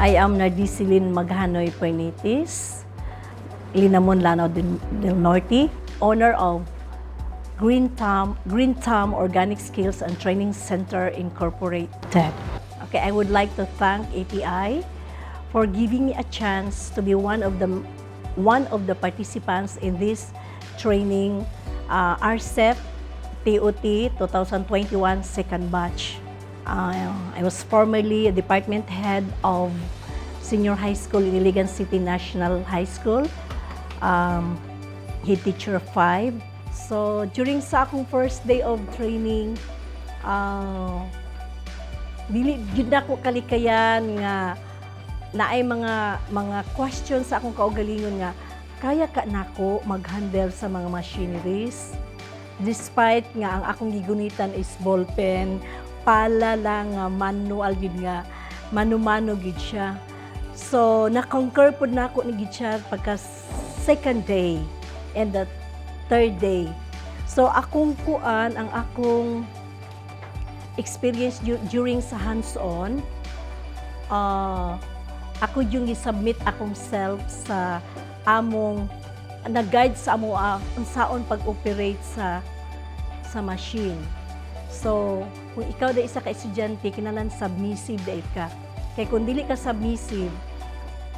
I am Nardicelyn Maghanoy Pernitis, Linamon, Lanao del Norte, owner of Green Thumb Organic Skills and Training Center Incorporated. Okay, I would like to thank ATI for giving me a chance to be one of the participants in this training, RCEP TOT 2021 second batch. I was formerly a department head of senior high school in Iligan City National High School. Head teacher 5. So during sa akong first day of training, dili gyud nako kalikayan nga naay mga questions sa akong kaugalingon nga kaya ka nako mag-handle sa mga machineries, despite nga ang akong gigunitan is ballpen, pala lang nga manual gyud, nga mano-mano gyud siya. So na-conquer pud nako ni gyud siya pagka second day and the third day. So akong kuan, ang akong experience during sa hands-on, ako yung gi-submit akong self sa among nag-guide sa amo unsaon pag-operate sa machine. So, kung ikaw da isa ka estudyante, kinahanglan submissive dai ka. Kay kung dili ka submissive,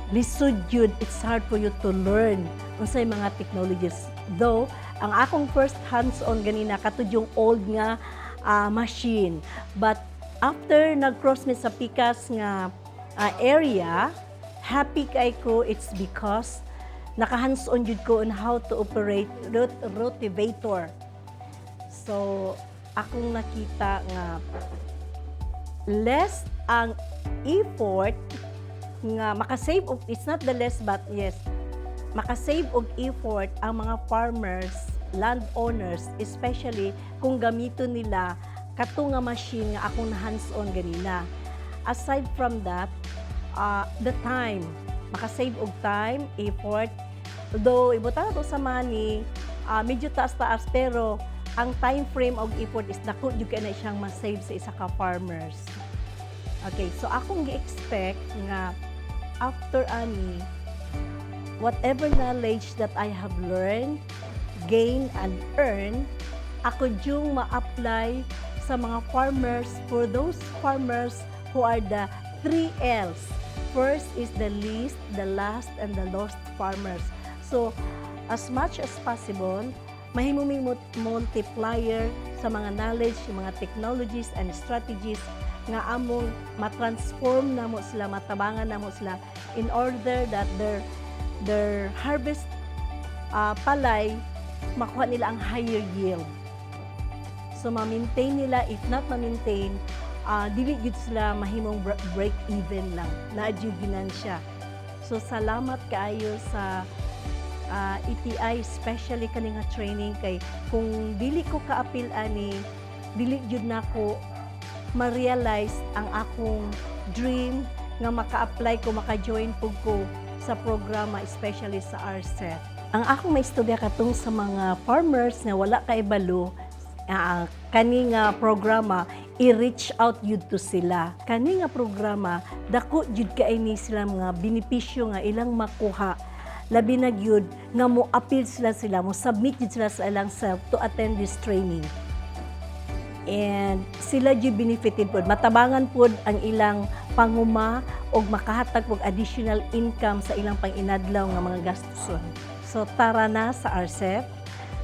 lisod yun, it's hard for you to learn unsay mga technologies. Though, ang akong first hands-on ganina kato yung old nga machine. But after nag-cross mi sa pikas nga area, happy kay ko. It's because naka hands-on jud ko on how to operate rotavator. So, akong nakita nga less ang effort nga makasave og, it's not the less, but yes, makasave og effort ang mga farmers, landowners, especially kung gamiton nila kato nga machine nga akong hands-on ganina. Aside from that, the time, makasave og time, effort. Though ibutang to sa money, medyo taas-taas, pero ang time frame og effort is dako jud kay na siyang ma-save sa isa ka farmers. Okay, so akong gi-expect nga after ani, whatever knowledge that I have learned, gain and earn, ako yung ma-apply sa mga farmers, for those farmers who are the three L's. First is the least, the last, and the lost farmers. So, as much as possible, mahimo ming multiplier sa mga knowledge, mga technologies and strategies nga among matransform namo sila, matabangan namo sila in order that their harvest palay, makuha nila ang higher yield. So ma-maintain nila, if not ma-maintain, dili gyud sila mahimong break even lang. Naa jud ginansya. So salamat kaayo sa ETI, especially kani nga training, kay kung dili ko kaapil ani, dili gyud nako ma-realize ang akong dream nga maka-apply ko, maka-join pug ko sa programa, especially sa RCEF. Ang akong maistorya katong sa mga farmers nga wala kaibalo kani nga programa, i-reach out yun to sila. Kani nga programa, dako jud kay ni sila mga benepisyo nga ilang makuha, labi na gyud nga mo appeal sila, mo submit jud sila sa ilang self to attend this training and sila jud benefited pod, matabangan pod ang ilang panguma og makahatag og additional income sa ilang pang-inadlaw nga mga gastuson. So tara na sa RCEF.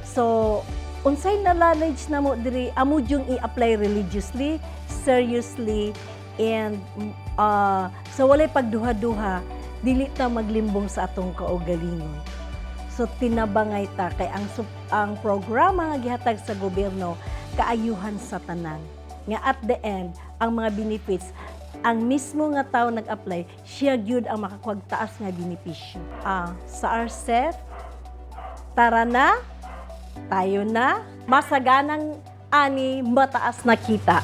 So unsay na knowledge namo diri, amo jung i-apply religiously, seriously, and sa walay pagduha-duha, dili ta maglimbong sa atong kaugalingon. So tinabangay ta kay ang programa nga gihatag sa gobyerno, kaayuhan sa tanan. Nga at the end, ang mga benefits Ang mismo nga tao nag-apply, siya gyud ang makakuhag taas nga benepisyo. Sa RCEF, tara na, tayo na, masaganang ani, mataas na kita.